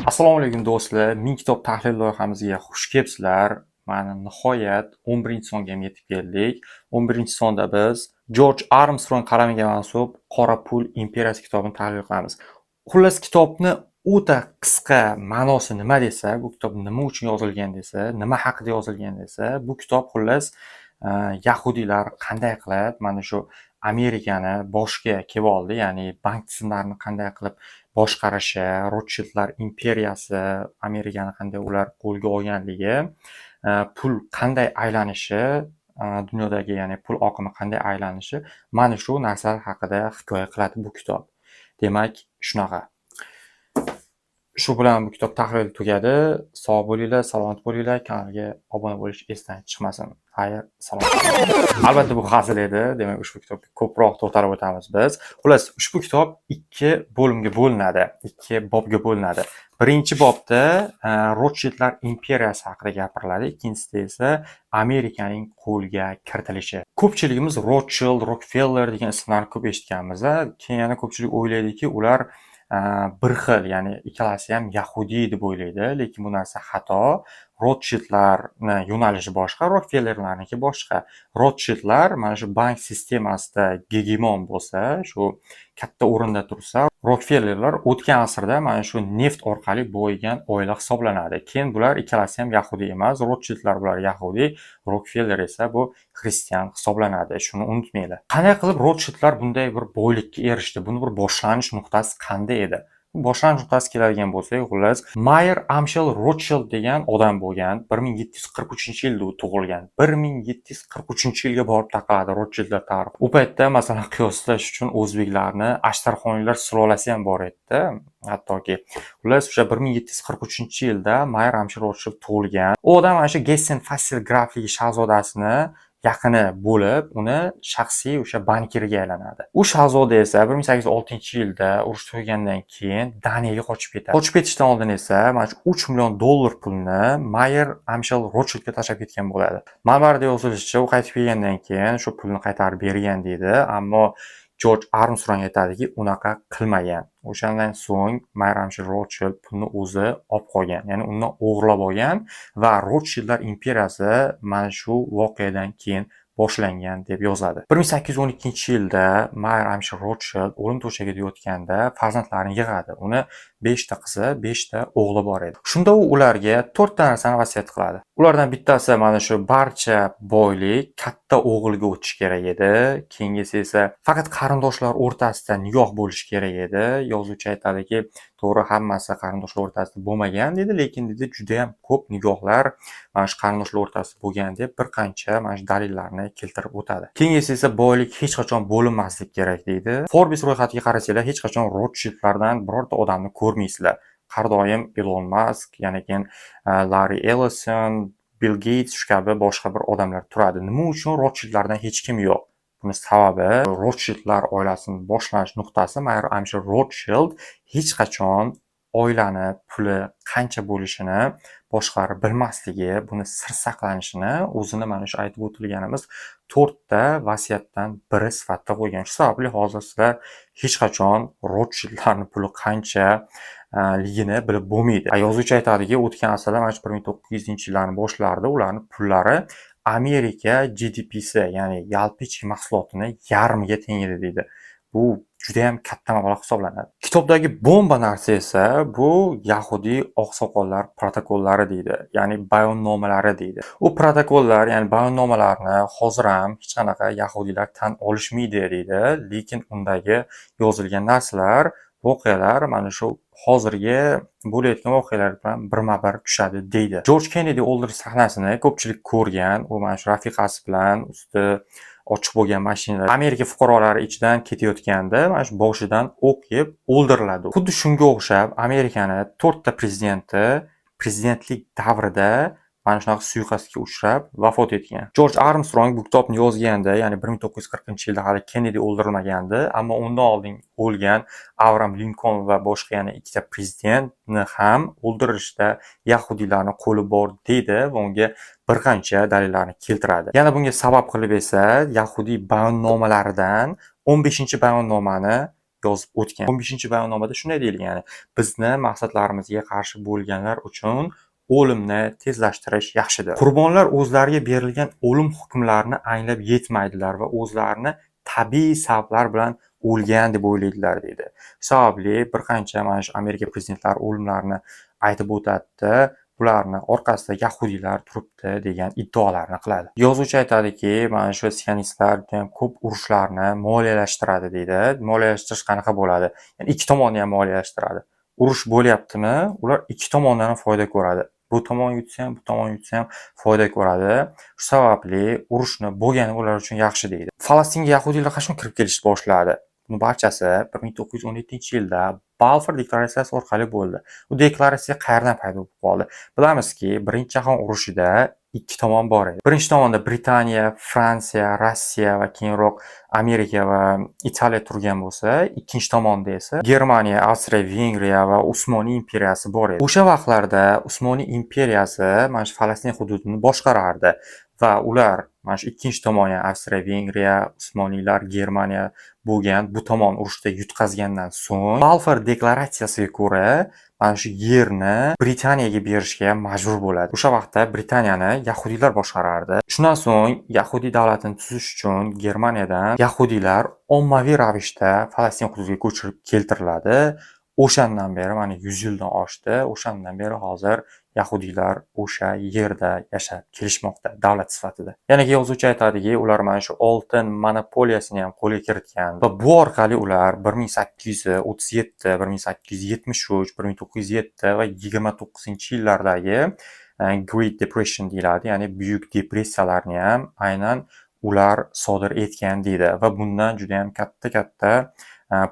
Assalomu alaykum, do'stlar. Ming kitob tahlil loyihamizga xush kelibsizlar. Mana, nihoyat 11-songa ham yetib keldik. 11-sonda biz Jorj Armstrong qalamiga mansub "Qora pul imperiyasi" kitobini tahlil qilamiz. Xullas, kitobni o'ta qisqa ma'nosi nima desa, bu kitob nima uchun yozilgan desa, nima haqida yozilgan desa, bu kitob, xullas, yahudiylar qanday qilib mana shu Amerikani boshiga kelib oldi, ya'ni bank tizimlarini qanday qilib boshqarishi, Rotshildlar imperiyasi Amerikani qanday ular qo'lga olganligi, pul qanday aylanishi, dunyodagi, ya'ni pul oqimi qanday aylanishi, mana shu narsalar haqida hikoya qiladi bu kitob. Demak, shunaqa. Shu bilan bu kitob tahlili tugadi. Sog' bo'linglar, salomat bo'linglar. Kanalga obuna bo'lish esdan chiqmasin. Xayr, salom. Albatta, bu hazil edi. Demak, ushbu kitobga ko'proq to'xtalib o'tamiz biz. Xullas, ushbu kitob ikki bo'limga bo'linadi, ikki bobga bo'linadi. Birinchi bobda Rotshildlar imperiyasi haqida gapiriladi, ikkinchisida esa Amerikaning qo'lga kiritilishi. Ko'pchiligimiz Rotshild, Rokfeller degan ismlarni ko'p eshitganmiz. Keyin yana ko'pchilik o'ylaydiki, ular bir xil, ya'ni ikkalasi ham yahudiy deb o'ylaydi, lekin bu narsa xato. Rotshildlarni yo'nalishi boshqa, Rokfellerlarniki boshqa. Rotshildlar mana shu bank sistemasida gegemon bo'lsa, shu katta o'rinda tursa, Rokfellerlar o'tgan asrda mana shu neft orqali boyigan oila hisoblanadi. Keyin bular ikkalasi ham yahudiy emas. Rotshildlar bular yahudiy, Rokfeller esa bu xristian hisoblanadi. Shuni unutmanglar. Qanday qilib Rotshildlar bunday bir boylikka erishdi? Buni bir boshlanish nuqtasi qanday edi? Boshlanish nuqtasiga keladigan bo'lsak, xullas, Mayer Amshel Rotshild degan odam bo'lgan. 1743-yilda u tug'ilgan. 1743-yilga borib taqaladi Rotshildlar tarixi. U paytda, masalan, qiyoslash uchun, o'zbeklarni Ashtarxoniylar sulolasi ham bor edi hattoki. Xullas, o'sha 1743-yilda Mayer Amshel Rotshild tug'ilgan. U odam mana shu Gessen Fassel grafligi shahzodasini yaqini bo'lib, uni shaxsiy o'sha bankiriga aylanadi. U shahzoda esa 1806-yilda urush tugagandan keyin Daniyaga qochib ketadi. Qochib ketishdan oldin esa mana shu 3 million dollar pulni Mayer Amshel Rotshildga tashlab ketgan bo'ladi. Manbalarda yozilishicha, u qaytib kelgandan keyin shu pulni qaytarib bergan deydi, ammo Jorj Armstrong aytadiki, unaqa qilmagan. O'shandan so'ng Mayer Amshel Rotshild pulni o'zi olib qolgan, ya'ni undan o'g'irlab olgan va Rotshildlar imperiyasi mana shu voqeadan keyin boshlangan deb yozadi. 1812-yilda Mayer Amshel Rotshild o'lim to'shagida yotganda farzandlarini yig'adi. Uni 5 ta qizi, 5 ta o'g'li bor edi. Shunda u ularga 4 ta narsani vasiyat qiladi. Ulardan bittasi, mana shu barcha boylik katta o'g'ilga o'tishi kerak edi. Keyingisi esa faqat qarindoshlar o'rtasida nikoh bo'lishi kerak edi. Yozuvchi aytadiki, to'g'ri, hammasi qarindoshlar o'rtasida bo'lmagan deydi, lekin deydi, juda ham ko'p nikohlar mana shu qarindoshlar o'rtasida bo'lgan deb bir qancha mana shu dalillarni keltirib o'tadi. Keyingisi esa boylik hech qachon bo'linmasligi kerak deydi. Forbes ro'yxatiga qarasanglar, hech qachon Rothschildlardan birorta odamni ko'rmaysizlar. Har doim Ilon Mask, yana keyin Larri Ellison, Bill Geyts, shu kabi boshqa bir odamlar turadi. Nima uchun Rothschildlardan hech kim yo'q? Buni sababi, Rothschildlar oilasining boshlanish nuqtasi Mayer Amshel Rotshild hech qachon oilani puli qancha bo'lishini boshqalar bilmasligi, buni sir saqlanishini o'zini mana shu aytib o'tilganimiz to'rtta vasiyatdan biri sifatida qo'ygan. Shu sababli hozir sizlar hech qachon Rotshildlarni puli qancha ligini bilib bo'lmaydi. Yozuvchi aytadiki, o'tgan asrda, mana shu 1900-yillarni boshlarida ularni pullari Amerika GDPsi, ya'ni yalpi ichki mahsulotini yarmiga teng edi deydi. Bu judayam katta mablag' hisoblanadi. Kitobdagi bomba narsa esa bu yahudiy oqsoqollar protokollari deydi, ya'ni bayonnomalari deydi. U protokollar, ya'ni bayonnomalarni hozir ham hech qanaqa yahudiylar tan olishmaydi deydi, lekin undagi yozilgan narsalar, voqealar mana shu hozirgi bo'layotgan voqealar bilan birma-bir tushadi deydi. Jorj Kennedi o'ldirish sahnasini ko'pchilik ko'rgan. U mana shu rafiqasi bilan usti ochiq bo'lgan mashinada Amerika fuqarolari ichidan ketayotganda mana shu boshidan o'q yeb o'ldiriladi. Xuddi shunga o'xshab Amerikani to'rtta prezidenti prezidentlik davrida mana shunaqa suiqasdga uchrab vafot etgan. Jorj Armstrong bu kitobni yozganda, ya'ni 1940-yilda hali Kennedi o'ldirilmagandi, ammo undan oldin o'lgan Avraam Linkoln va boshqa yana ikkita prezidentni ham o'ldirishda yahudiylarni qo'li bor deydi va unga bir qancha dalillarni keltiradi. Yana bunga sabab qilib esa yahudiy bayonnomalaridan 15-bayonnomani yozib o'tgan. 15-bayonnomada shunday deyilgan, ya'ni bizni maqsadlarimizga qarshi bo'lganlar uchun o'limni tezlashtirish yaxshidir. Qurbonlar o'zlariga berilgan o'lim hukmlarini anglab yetmaydilar va o'zlarini tabiiy sabablar bilan o'lgan deb o'ylaydilar, deydi. Shu sababli bir qancha mana shu Amerika prezidentlari o'limlarini aytib o'tadida, bularni orqasida yahudiylar turibdi degan iddaolarni qiladi. Yozuvchi aytadiki, mana shu sionistlar judayam ko'p urushlarni moliyalashtiradi, deydi. Moliyalashtirish qanaqa bo'ladi? Ya'ni ikki tomonni ham moliyalashtiradi. Urush bo'lyaptimi, ular ikki tomondan ham foyda ko'radi. Bu tomon yutsa ham, bu tomon yutsa ham foyda ko'radi. Shu sababli urushni bo'lgani ular uchun yaxshi, deydi. Falastinga yahudiylar qachon kirib kelishni boshladi? Buni barchasi 1917-yilda Balfour deklaratsiyasi orqali bo'ldi. Bu deklaratsiya qayerdan paydo bo'lib qoldi? Bilamizki, Birinchi jahon urushida ikki tomon bor edi. Birinchi tomonda Britaniya, Fransiya, Rossiya va keyinroq Amerika va Italiya turgan bo'lsa, ikkinchi tomonda esa Germaniya, Avstriya, Vengriya va Usmoniy imperiyasi bor edi. O'sha vaqtlarda Usmoniy imperiyasi mana shu Falastin hududini boshqarardi va ular mana shu ikkinchi tomon, ya'ni Avstriya, Vengriya, Usmoniylar, Germaniya bo'lgan bu tomon urushda yutqazgandan so'ng Balfour deklaratsiyasiga ko'ra mana shu yerni Britaniyaga berishga majbur bo'ladi. O'sha vaqtda Britaniyani yahudiylar boshqarardi. Shundan so'ng yahudiy davlatini tuzish uchun Germaniyadan yahudiylar ommaviy ravishda Falastin hududiga ko'chirib keltiriladi. O'shandan beri mana 100 yildan oshdi. O'shandan beri hozir yahudiylar o'sha yerda yashab kelishmoqda davlat sifatida. Yana yozuvchi aytadiki, ular mana shu oltin monopoliyasini ham qo'lga kiritgan va bu orqali ular 1837, 1873, 1907 va 29-yillardagi Great Depression deyiladi, ya'ni buyuk depressiyalarni ham aynan ular sodir etgan, deydi va bundan juda ham katta-katta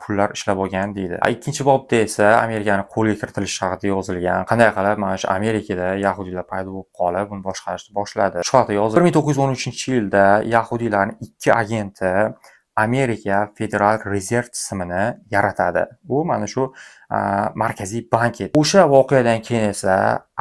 pullar ishlab olgan, deydi. Ikkinchi bobda esa Amerikani qo'lga kiritilishi haqida yozilgan. Qanday qilib mana shu Amerikada yahudiylar paydo bo'lib qolib, buni boshqarishni boshladi. Shu haqida yozilgan. 1913-yilda yahudiylarning ikki agenti Amerika Federal Rezerv tizimini yaratadi. Bu mana shu markaziy bank edi. O'sha voqeadan keyin esa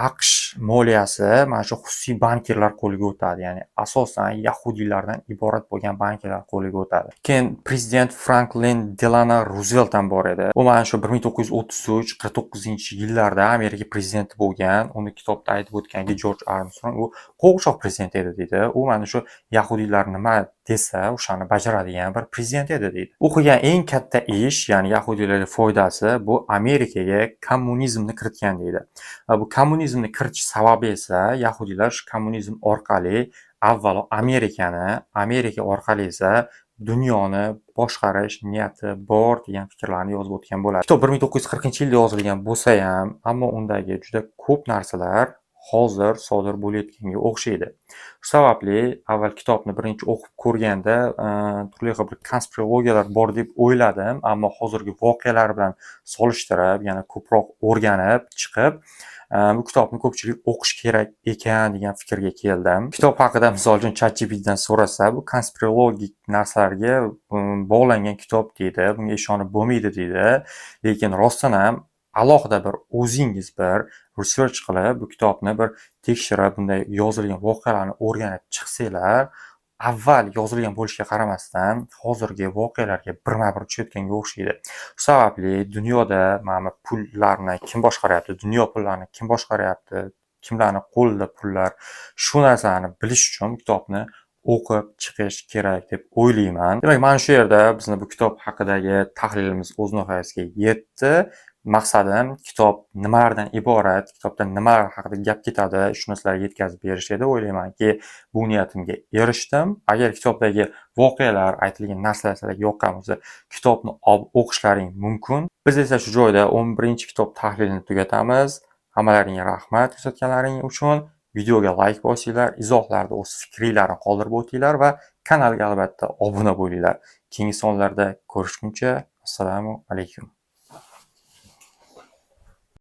AQSh moliyasi mana shu xususiy bankirlar qo'liga o'tadi. Ya'ni asosan yahudiylardan iborat bo'lgan bankirlar qo'liga o'tadi. Keyin prezident Franklin Delano Ruzvelt ham bor edi. U mana shu 1933-49-yillarda Amerika prezidenti bo'lgan. Uni kitobda aytib o'tganki, George Armstrong u qo'g'irchoq prezident edi, deydi. U mana shu yahudiylar nima desa, o'shani bajaradigan bir prezident edi, deydi. U qilgan eng katta ish, ya'ni yahudiylarga foydasi bu Amerikaga kommunizmni kiritgan, deydi. Va bu kommunizmni kiritish sababi esa yahudiylar shu kommunizm orqali avvalo Amerikani, Amerika orqali esa dunyoni boshqarish niyati bor degan fikrlarni yozib o'tgan bo'ladi. Kitob 1940-yilda yozilgan bo'lsa ham, ammo undagi juda ko'p narsalar hozir sodir bo'layotganga o'xshaydi. Shu sababli avval kitobni birinchi o'qib ko'rganda turli xil bir konspirologiyalar bor deb o'yladim, ammo hozirgi voqealar bilan solishtirib, yana ko'proq o'rganib chiqib, bu kitobni ko'pchilik o'qish kerak ekan degan fikrga keldim. Kitob haqida misol uchun ChatGPTdan so'rasa, bu konspirologik narsalarga bog'langan kitob, deydi, bunga ishonib bo'lmaydi, deydi. Lekin rostdan ham alohida bir o'zingiz bir research qilib, bu kitobni bir tekshirib, bunday yozilgan voqealarni o'rganib chiqsanglar, avval yozilgan bo'lishiga qaramasdan, hozirgi voqealarga birma-bir tushayotganga o'xshaydi. Shu sababli dunyoda mana bu pullarni kim boshqaryapti, dunyo pullarini kim boshqaryapti, kimlarni qo'lida pullar, shu narsalarni bilish uchun kitobni o'qib chiqish kerak deb o'ylayman. Demak, mana shu yerda bizni bu kitob haqidagi tahlilimiz o'z nihoyasiga yetdi. Maqsadim kitob nimalardan iborat, kitobda nimalar haqida gap ketadi, shuni sizlarga yetkazib berish edi. O'ylaymanki, bu niyatimga erishdim. Agar kitobdagi voqealar, aytilgan narsalar sizlarga yoqqan bo'lsa, kitobni olib o'qishlaring mumkin. Biz esa shu joyda 11-kitob tahlilini tugatamiz. Hammalaringga rahmat kuzatganlaring uchun. Videoga layk bosinglar, izohlarda o'z fikringlarni qoldirib o'tinglar va kanalga albatta obuna bo'linglar. Keyingi sonlarda ko'rishguncha, assalomu alaykum.